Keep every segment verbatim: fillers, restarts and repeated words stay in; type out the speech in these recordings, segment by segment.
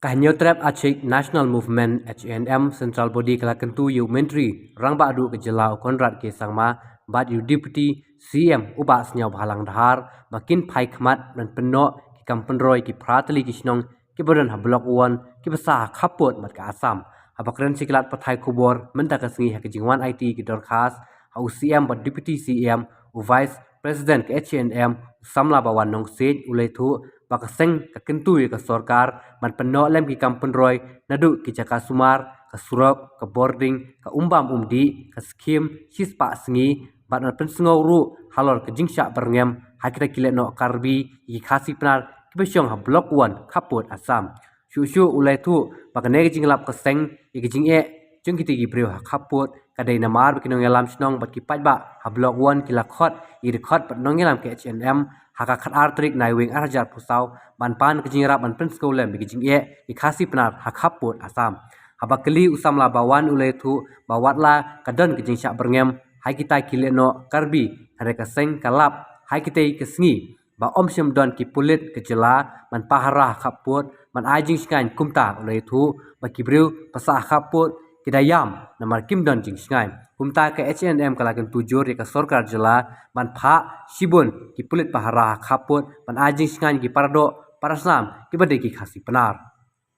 Ka Hynñiewtrep Achik National Movement, H A N M, Central Body ka la kyntu ïa u Myntri Rangbah Duh ka Jylla u Conrad K Sangma bad ïa u Deputy C M u Bah Sniawbhalang Dhar ba kin phai khmat ban pynnoh ki kam pynroi ki phra tylli ki shnong kiba don ha Block One kiba sah ha khappud bad ka Assam. Haba kren sha ki lad pathai khubor mynta ka sngi ha ka jingwan aiti ki dorkhas ha u C M bad Deputy C M, u Vice President ka H A N M, u Samla Bawan Nongsiej, u la ïathuh ba ka seng ka kyntu ïa ka sorkar ban pynnoh lem ki kam pynroi naduh ki jaka sumar, ka surok, ka bording, ka umbam umdih, ka skhim shispah sngi, bad ban pynsngew ruh halor ka jingshah byrngem ha kita ki lehnoh Karbi ïa ki Khasi Pnar kiba shong ha Block One khappud Assam. Shuh shuh u la ïathuh ba kane ka jinglap ka seng ïa ka jingeh jong kita ki briew ha khappud ka dei namar ba ki nongïalam shnong bad ki paidbah ha Block One ki la khot ïa ki dkhot bad nongïalam ka H A N M ha ka khatar tarik Naiwieng arhajar arphew saw ban pan ka jingïarap ban pynsngew lem ïa ka jingeh ïa ki Khasi Pnar ha khappud Assam. Haba kylli u Samla Bawan u la ïathuh ba watla ka don ka jingshah byrngem ha kita ki lehnoh Karbi, hynrei ka seng ka lap ha kita ki sngi ba ym shym don ki pulit ka jylla ban pahara ha khappud ban ai jingshngaiñ, kumta u la ïathuh ba ki briew ba sah ha khappud ki da ïam namar kim don jingshngaiñ. Kumta ka H A N M ka la kyntu jur ïa ka sorkar jylla ban phah shibun ki pulit pahara ha khappud ban ai jingshngaiñ ki paradoh parasnam kiba dei ki Khasi Pnar.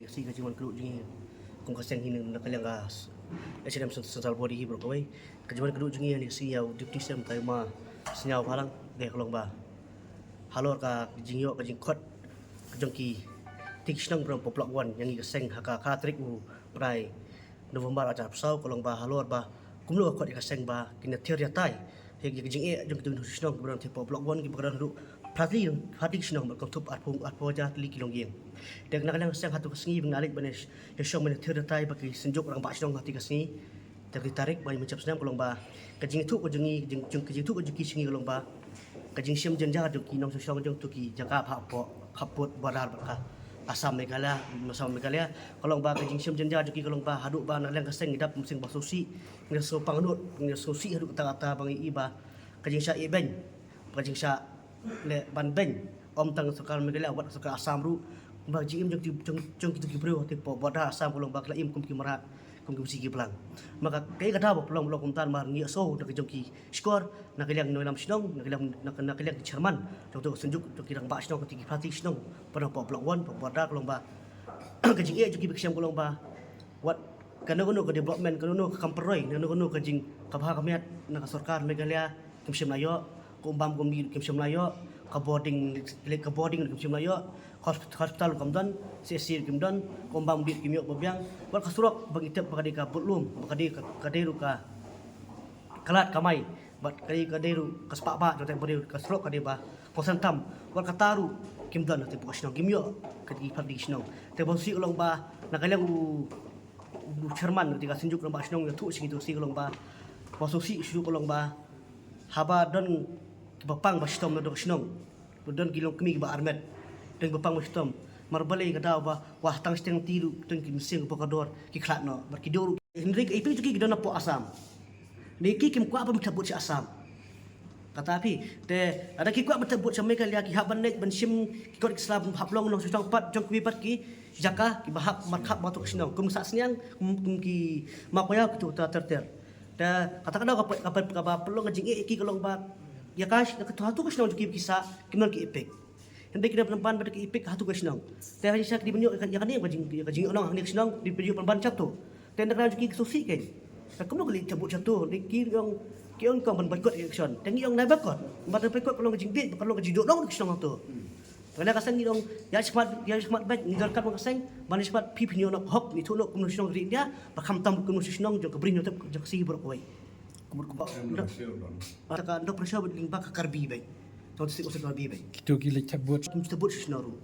Ka sngi ka jingwan kduh jong ngi kum ka seng hi na ka liang ka H A N M Central Body hi baroh kawei. Ka jingwan kduh jong ngi ha kane ka sngi ïa u Deputy C M ka Bah Sniawbhalang, dei ka long ba halor ka jingïoh ka jingkhot jong ki, ki shnong baroh ha Block One ïa ngi ka seng ha ka khatar tarik u bnai November arhajar arphew saw, ka long ba halor ba kumno ka khot ïa ka seng ba kin ïa thied ïa tai ïa ka jingeh jong kito ki nongshong shnong kiba don hapoh Block One kiba don haduh phra tylli, phra tylli ki shnong bad kynthup arphew, arphew hajar tylli ki longïing. Te na ka liang ka seng hato ka sngi ba ngi la leit ban ïa shong ban ïa thied ïa tai bad ki Synjuk Rangbah Shnong ha kata ka sngi, te ka tarik ba mynjur snem ka long ba ka jingïathuh ka jong ngi, ka jing, jing, ka jingïathuh ka jong ki sha ngi ka long ba ka jingshem jynjar jong ki nongshong shnong jong kito ki jaka ba hapoh khappud border bad ka Assam Meghalaya, Assam Meghalaya, ka long ba ka jingshem jynjar jong ki ka long ba haduh ba na ka liang ka seng ngi dap mynsiem ba sngewsih, ngi sngewpang nud, ngi sngewsih haduh katta katta ba ngi i ba ka jingshah ïehbeiñ, ka jingshah leh ban beiñ, ym tang sorkar Meghalaya wat sorkar Assam ruh, ba ka jingim jong ki, jong, jong kito ki briew hapoh border Assam ka long ba ki la im kum ki mrad, kum ki masi ki blang. Ma ka, kaei ka daw ba pynlong, pynlong kumta namar ngi ïohsngew na ka jong ki shkor, na ka liang ki nongïalam shnong, na ka liang, na ka, na ka liang ki chairman jong kito ki Synjuk, jong ki Rangbah Shnong, kito ki phra tylli ki shnong ba don hapoh Block One, hapoh border ka long ba ka jingeh jong ki ba ki shem ka long ba wat kano kano ka development, kano kano ka kam pynroi, kano kano ka jing, ka bha ka miat na ka sorkar Meghalaya kim shym la ïoh, ka umbam ka umdih kim shym la ïoh, ka bording, ka bording kim shym la ïoh, ka hosp-, hospital kam don, C H C kim don, ka umbam umdih kim ïoh ba biang, wat ka surok ba ngi tip ba ka dei ka budlum, ba ka dei ka, ka dei ruh ka, ka lad kamai, bad ka dei, ka dei ruh ka spah bah jong kata ka briew, ka surok ka dei ba kongsan tam, wat kata ruh kim don ha kata ka shnong, kim ïoh ha kata ka phra tylli ki shnong. Te ba shisha ka long ba na ka liang u, u chairman kata ka Synjuk Rangbah Shnong u ïathuh sha ngi, to shisha ka long ba, ba shisha shisha ka long ba haba don kiba pang ba shitom na kata ka shnong, ba don ki longkmie kiba armet, don kiba pang ba shitom, namar balei ka daw ba wat tang shiteng ti ruh don ki mynsiem kiba kordor ki khlad noh bad ki duh ruh. Hynrei kaei phi jong ki ki don hapoh Assam, ne ki kim kwah ban thep vote sha Assam. Kata phi, te lada ki kwah ban thep vote sha Meghalaya ki hap ban leit ban shim ki kot ki sla, hap long nongshong shnong pat jong kiwei pat ki jaka kiba hap markhap bad kito ki shnong, kum Sahsniang, kum, kum ki Mawkaiaw, kito ter ter. Te kata ka daw kaba, kaba, kaba pynlong ka jingeh ïa ki ka long ba ïa ka, ïa ka, hato ka shnong jong ki ba ki sah kim don ki EPIC. Hynrei ki dei ban pan bad ki EPIC hato ka shnong. Te ha shisha ki dei ban ïoh ïa kane ka jing, ïa ka jingïohnong ha kane ka shnong, dei ban ïoh ban ban shato. Te na ka liang jong ki ki sngewsih kein, te kumno ki leit thep vote shato, dei ki ong, ki ong kong ban boycott election. Te ngi ong nai boycott, ban boycott ka long ka jingbieit, ka long ka jingduhnong ka shnong hato. Te na ka seng ngi ong ïa shakhmat, ïa shakhmat beit, ngi donkam ka seng ban ïa shakhmat, phi phin ïoh noh ka hok, ngi ïathuh noh kum nongshong shnong ka ri India, ba khamtam kum nongshong shnong jong ka Bri Hynñiewtrep jong ka Khasi baroh kawei. Kumut kumut. Ynda, ynda ka, ynda ka pressure bad lyngba ka Karbi beit. Tang shisha ka Karbi beit. Kito ki leit thep vote. Kim thep vote shisha ruh.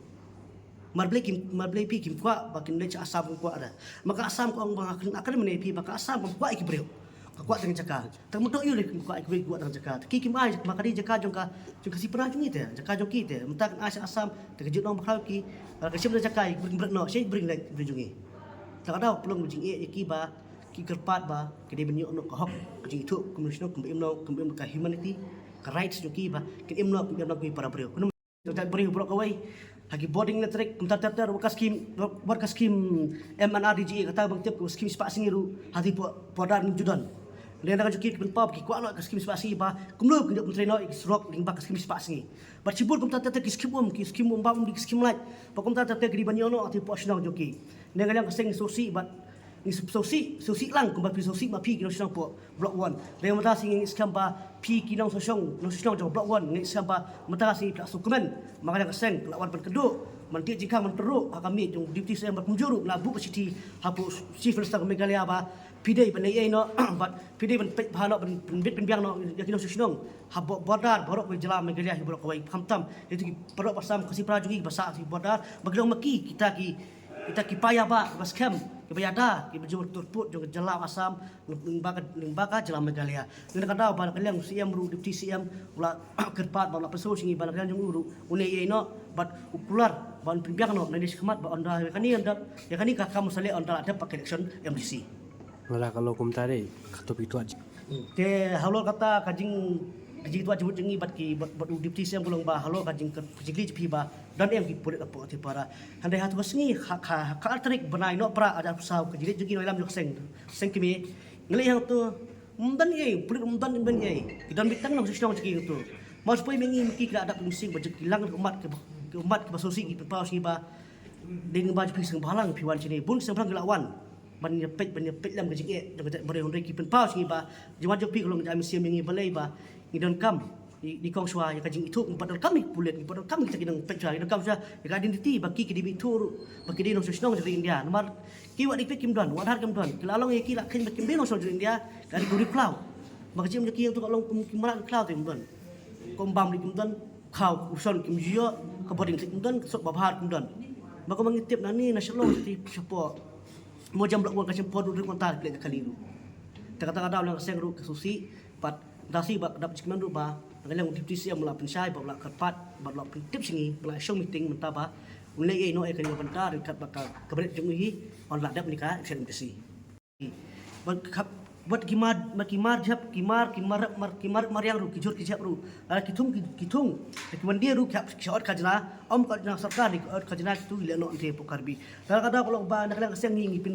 Namar balei kim, namar balei phi kim kwah ba kin leit sha Assam, kim kwah da. Ma ka Assam ka ong ba nga kren, nga kren mynne phi ba ka Assam kam kwah ïa ki briew. Ka kwah tang jaka. Tang mynta ïoh lei kim kwah ïa ki briew, kwah tang jaka. Te ki kim ai, ma ka dei jaka jong ka, jong ka Khasi Pnar jong ngi te, jaka jong ki te. Mynta kin ai sha Assam, te ka jingdon ba khraw ki. Ka shim da jaka, ki bring bret noh, shei bring leit briew jong ngi. Te ka daw pynlong jingeh ïa ki ba ki kyrpad ba ki dei ban ïoh noh ka hok, ka jingithuh kum nongshong shnong, kum ba im noh, kum ba im ka humanity, ka rights jong ki ba kin im noh kum ba im noh ki para briew. Kumno jong ka briew baroh kawei, Ha ki border electric kumta ter ter wat ka skim, wat ka skim M N R D G A, kata ba ngi tip ka skim spah sngi ruh ha ki border ngi ju don. Lada ka jong ki pynpaw ba ki kwah noh ka skim spah sngi ba kumno kin ïoh pyntrei noh ïa ki surok lyngba ka skim spah sngi. Bad shibun kumta ter ter ki skim um, ki skim um bam, ki skim lait, ba kumta ter ter ki dei ban ïoh noh ha ki por shnong jong ki. Lada ka liang ka seng sngewsih bad ngi sngewsih, sngewsih lang kumba phi sngewsih ma phi ki nongshong shnong hapoh Block One. Lada mynta shi ngi skhem ba phi ki nongshong shnong, nongshong shnong jong Block One, ngi skhem ba mynta shi phi la sngewkmen ma ka liang ka seng, la wan ban kynduh, ban tih jingkhang, ban tyrwa ha ka miej jong Deputy C M bad kumjuh ruh la buh ka shithi hapoh Chief Minister ka Meghalaya ba phi dei ban leh ei noh bad phi dei ban peit bha noh, ban, ban bit pynbiang noh ïa ki nongshong shnong ha bo-, border baroh kawei jylla Meghalaya hi baroh kawei, khamtam ïa ki para doh para sam Khasi para jong ngi ba sah ha ki border, ba ki long ma ki kita ki, kita ki paidbah ba skhem, kiba ïada, kiba jur turput jong ka jylla Assam, lyngba ka, lyngba ka jylla Meghalaya. Lada ka daw ba na ka liang C M ruh, Deputy C M u la kyrpad bad u la pynsngew sha ngi ba na ka liang jong u ruh un leh ei noh bad u kular ba un pynbiang noh nangne shakhmat ba ynda ïa kane, ynda ïa kane ka kam u sa leh ynda la dep ka election M D C. Lada ka long kumta dei, kato phi twad. Te halor kata ka jing, ka jingtwad jingmut jong ngi bad ki, bad, bad u Deputy C M ka long ba halor ka jing, ka jingkylli jong phi ba don em ki pulit hapoh Tripura. Hynrei ha kato ka sngi ha, ha, ha ka ar tarik bnai Nohprah arhajar arphew saw ka jingleit jong ki nongïalam jong ka seng, seng kmie, ngi leit hangto, ym don ei, pulit ym don, ym don ei. Ki don beit tang nongshong shnong jong ki hangto. Mar shu poi ma ngi, ma ki ki la dap mynsiem ba jong ki lang ki ummat, ki ummat kiba sngewsih, ki pynpaw sha ngi ba dei ngi ba jong phi seng bhalang phi wan shane. Bun seng bhalang ki la wan ban ïa peit, ban ïa peit lem ka jingeh jong ka jaitbynriew, hynrei ki pynpaw sha ngi ba jingwan jong phi ka long ka jingïamsih ïa ngi, balei ba ngi donkam, ngi, ngi kong shuwa ïa ka jingithuh, ngi pat donkam ïa ki pulit, ngi pat donkam ïa kita ki nongpeit shuwa, ngi donkam shuwa ïa ka identity ba ki, ki dei ban ithuh ruh ba ki dei nongshong shnong jong ka ri India. Namar ki Wahdaw Paid kim don, Wahdaw Dhar kim don, ki la long ïa ki la kheiñ ba kim dei nongshong jong ka ri India, ka dei ki briew khlaw. Ba ka jingim jong ki hangto ka long kum ki mrad khlaw te kim don. Ka um bam ruh kim don, khaw ka um shon kim ju ïoh, ka bording kim don, ka surok babha ruh kim don. Ba kumba ngi tip nangne na Shillong te shapoh Mowjam Block One ka shim por ruh rit mynta phi leit na Kali ruh. Te kata ka daw na ka seng ruh ka sngewsih bad da shi ba ka dap jingkmen ruh ba na ka liang u Deputy C M u la pynshai bad u la kyrpad bad u la pyntip sha ngi, u la shong meeting mynta ba un leh ei noh ïa kane ka bynta ryngkat bad ka cabinet jong u hi, un la dep ne ka election M D C. Bad ka, bad ki mar, bad ki mar jhep, ki mar, ki mar, mar, ki mar mariang ruh, ki jhur ki jhep ruh, lada ki thung, ki, ki thung, ki wan die ruh ki hap ki shah ot khajna, ym ka ot na sorkar, ki ot khajna kitu ki leh noh ïa ki pok Karbi. Lada ka daw ka long ba na ka liang ka seng ngi, ngi pyn,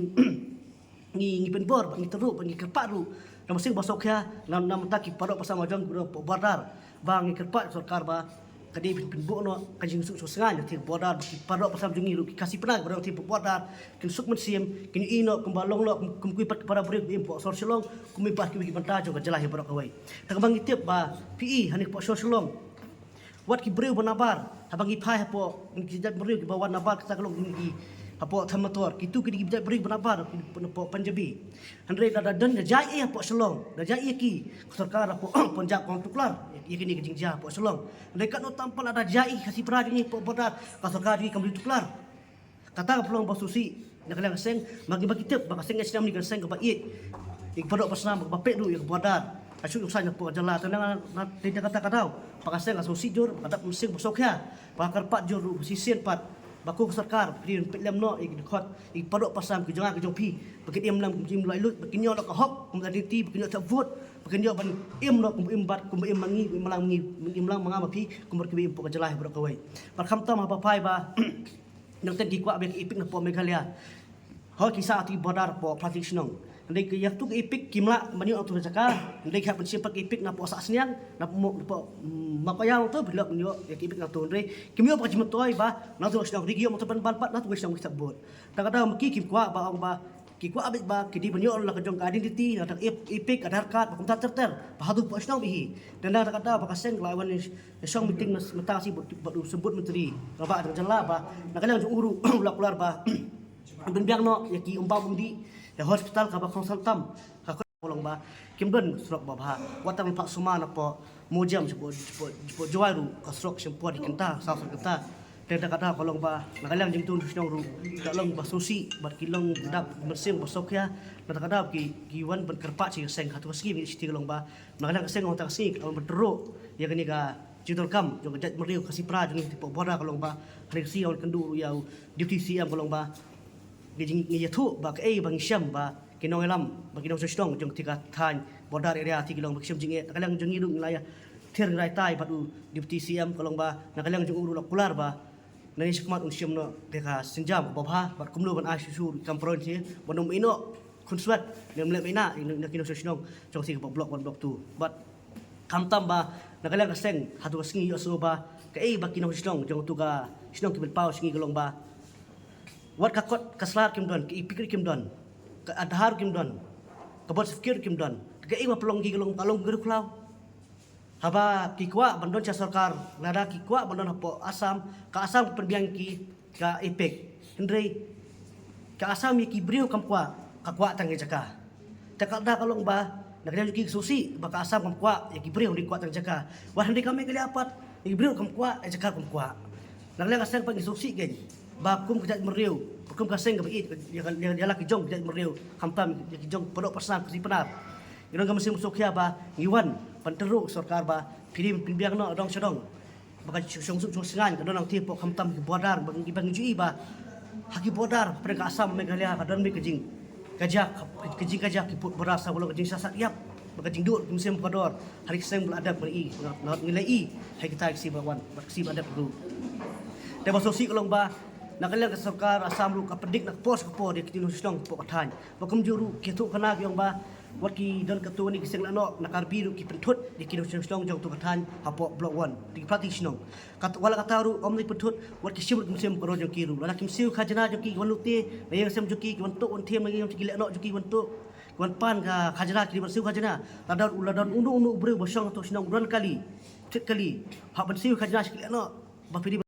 ngi, ngi pynbor bad ngi tyrwa bad ngi kyrpad ruh na Mynsiem Bhasan Sohkha, na, na bynta ki para doh para sam jong ki briew hapoh border, ba ngi kyrpad sorkar ba ka dei pyn, pynbor noh ka jingsuk suk sngewsih na ki border, ba ki para doh para sam jong ngi ruh ki Khasi Pnar kiba don ha ki border kin suk mynsiem, kin ïohi noh kumba long noh kum, kum kiwei pat ki para briew kiba im hapoh sor Shillong, kum kiwei pat kiwei ki bynta jong ka jylla hi baroh kawei. Te kaba ngi tip ba phi i hangne hapoh sor Shillong, wat ki briew ba nabar, haba ngi phai hapoh, ki jait briew kiba wan nabar, kita ki long ki hapoh Thametor, kitu ki dei ki jait briew ba nabar, ki hapoh Punjabi. Hynrei lada don ka jia ei hapoh Shillong, ka jia ei ki, ka sorkar hapoh Punjab kam tuklar ïa kine ki jingjia hapoh Shillong. Hynrei katno tam pat lada jia ei Khasi Pnar jong ngi hapoh border, ka sorkar jong ngi kam tuklar. Kata ka pynlong ba sngewsih na ka liang ka seng, ma ngi ba ngi tip ba ka seng H N M ne ka seng kaba ïeit ïa ki para doh para sam, kaba peit ruh ïa ka border, ka shu ïohsngew na pdeng ka jylla. Te na, na, na kata ka daw ba ka seng ka sngewsih jur, ka dap Mynsiem Bhasan Sohkha, ba ka kyrpad jur ruh shisien pat ba ko ka sorkar peit lem noh ïa ki dkhot, ïa ki para doh para sam ki jong nga ki jong phi, ba kin im lem kum ki im laitluid, ba kin ïoh noh ka hok kum ka identity, ba kin ïoh thep vote, ba kin ïoh ban im noh kum ba im bad kum ba im ma ngi, ba im lang ma ngi, ba im lang ma nga ma phi, kum bad kiba im hapoh ka jylla hi baroh kawei. Bad khamtam haba phai ba nangta ki kwah ba ïa ka EPIC na hapoh Meghalaya, hooid ki sah ha ki border hapoh Plastic Shnong. Hynrei ki ïa tu ka EPIC kim lah ban ïoh na tu ka jaka. Hynrei ki hap ban shim pat ka EPIC na hapoh Sahsniang, na hapoh, na hapoh, mm, Mawkaiaw tu, phi lah ban ïoh ïa ka EPIC na tu. Hynrei kim ïoh pat ka jingmyntoi ba na tu ka shnong, hynrei ki ïoh mut ban ban pat na tu ka shnong ki thep vote. Te ka daw ma ki kim kwah, ba ong ba ki kwah beit ba ki dei ban ïoh la ka jong ka identity, na ka EPIC, Aadhaar card, ba kumta ter ter, ba haduh hapoh shnong beit hi. Te na kata ka daw ba ka seng ka la wan shong meeting na mynta ka sngi bad u Symbud Myntri rangbah jong ka jylla, ba na ka liang jong u ruh u la kular ba pynbiang noh ïa ki umbam umdih, ïa hospital kaba khong san tam, ka long ba kim don surok babha. Wat tang phah sumar na hapoh Mowjam shapoh, shapoh, shapoh Jowai ruh ka surok shim por ki kynta, saw san kynta. Te kata ka daw ka long ba na ka liang jong ki nongshong shnong ruh ka long ba sngewsih bad ki long dap Mynsiem Bhasan Sohkha. Na kata ka daw ki, ki wan ban kyrpad sha ka seng, ha tu ka sngi ngi shithi ka long ba na ka liang ka seng, ha tu ka sngi ka long ban tyrwa ïa kane ka jingdonkam jong ka jaitbynriew Khasi Pnar jong ngi hapoh border, ka long ba ha ka sngi ka long kynduh ruh ïa u Deputy C M, ka long ba ngi, ngi ïathuh ba kaei ba ngi shem, ba ki nongïalam, ba ki nongshong shnong jong kata ka thaiñ border area te ki long ba ki shem jingeh. Na ka liang jong ngi ruh ngi la ïa thied, ngi la ïatai bad u Deputy C M, ka long ba na ka liang jong u ruh u la kular ba Nangne shakhmat un shim noh te ka sienjam ba bha bad kumno ban ai shuh shuh kam pron shi ban ym ïehnoh khunswet ne ym leh maïna na ki nongshong shnong jong shi ka block one, block two. Bad khamtam ba na ka liang ka seng ha tu ka sngi ïohsngew ba kaei ba ki nongshong shnong jong tu ka shnong ki pynpaw sha ngi ka long ba wat ka kot ka slat kim don, ka ipikri kim don, ka Aadhaar kim don, ka birth certificate kim don. Kaei ba pynlong ki ka long, ka long ka riewkhlaw. Haba ki kwah ban don sha sorkar, lada ki kwah ban don hapoh Assam, ka Assam ka pynbiang ki ka APEC. Hynrei ka Assam ïa ki briew kam kwah, ka kwah tang ïa jaka. Te ka da ka long ba na ka liang jong ki sngewsih ba ka Assam kam kwah ïa ki briew, hynrei kwah tang jaka. Wat hynrei ka Meghalaya pat ïa ki briew kam kwah, ïa jaka kam kwah. Na ka liang ka seng pat ngi sngewsih kein ba kum ka jaitbynriew, kum ka seng kaba ïeit ïa la ki jong ka jaitbynriew, khamtam ïa ki jong Padoh Pasnam, Khasi Pnar. Ngi don ka mynsiem sngewkhia ba ngi wan ban tyrwa sorkar ba phi dei pynbiang noh dong sha dong. Ba ka shong suk shong sngaiñ ka don lang te pok khamtam ki border ba ngi, ba ngi ju i ba ha ki border hapdeng ka Assam Meghalaya ka don mih ka jing kajia, ka jing kajia ki put border sa ba long ka jingshah sat ïap. Ba ka jingduh ki mynsiem ka dor ha ki seng ba la dep ngi i, ngi la i ha kita ki ksiew ba wan bad ka ksiew ba dep ruh. Te ba sngewsih ka long ba na ka liang ka sorkar Assam ruh ka pyndik na ka por sha ka por ïa ki nongshong shnong pok ka thaiñ. Ba kumjuh ruh ki thoh khana ki ong ba wat ki don katto katne ki seng lehnoh na Karbi ruh ki pynthut ïa ki nongshong shnong jong tu ka thaiñ hapoh block one. Te ki pla ki shnong. Kat wala kata ruh ym dei pynthut, wat ki shim ruh ki mynsiem ka dor jong ki ruh. Lada kim siew khajna jong ki ki wan lute na ïing sem jong ki, ki wan tuh wan thiem na ïing jong ki, lehnoh jong ki wan tuh, ki wan pan ka khajna, ki dei ban siew khajna. Lada u, lada uno uno u briew ba shong ha tu shnong u don kali, thied kali, hap ban siew khajna sha ki lehnoh ba phi dei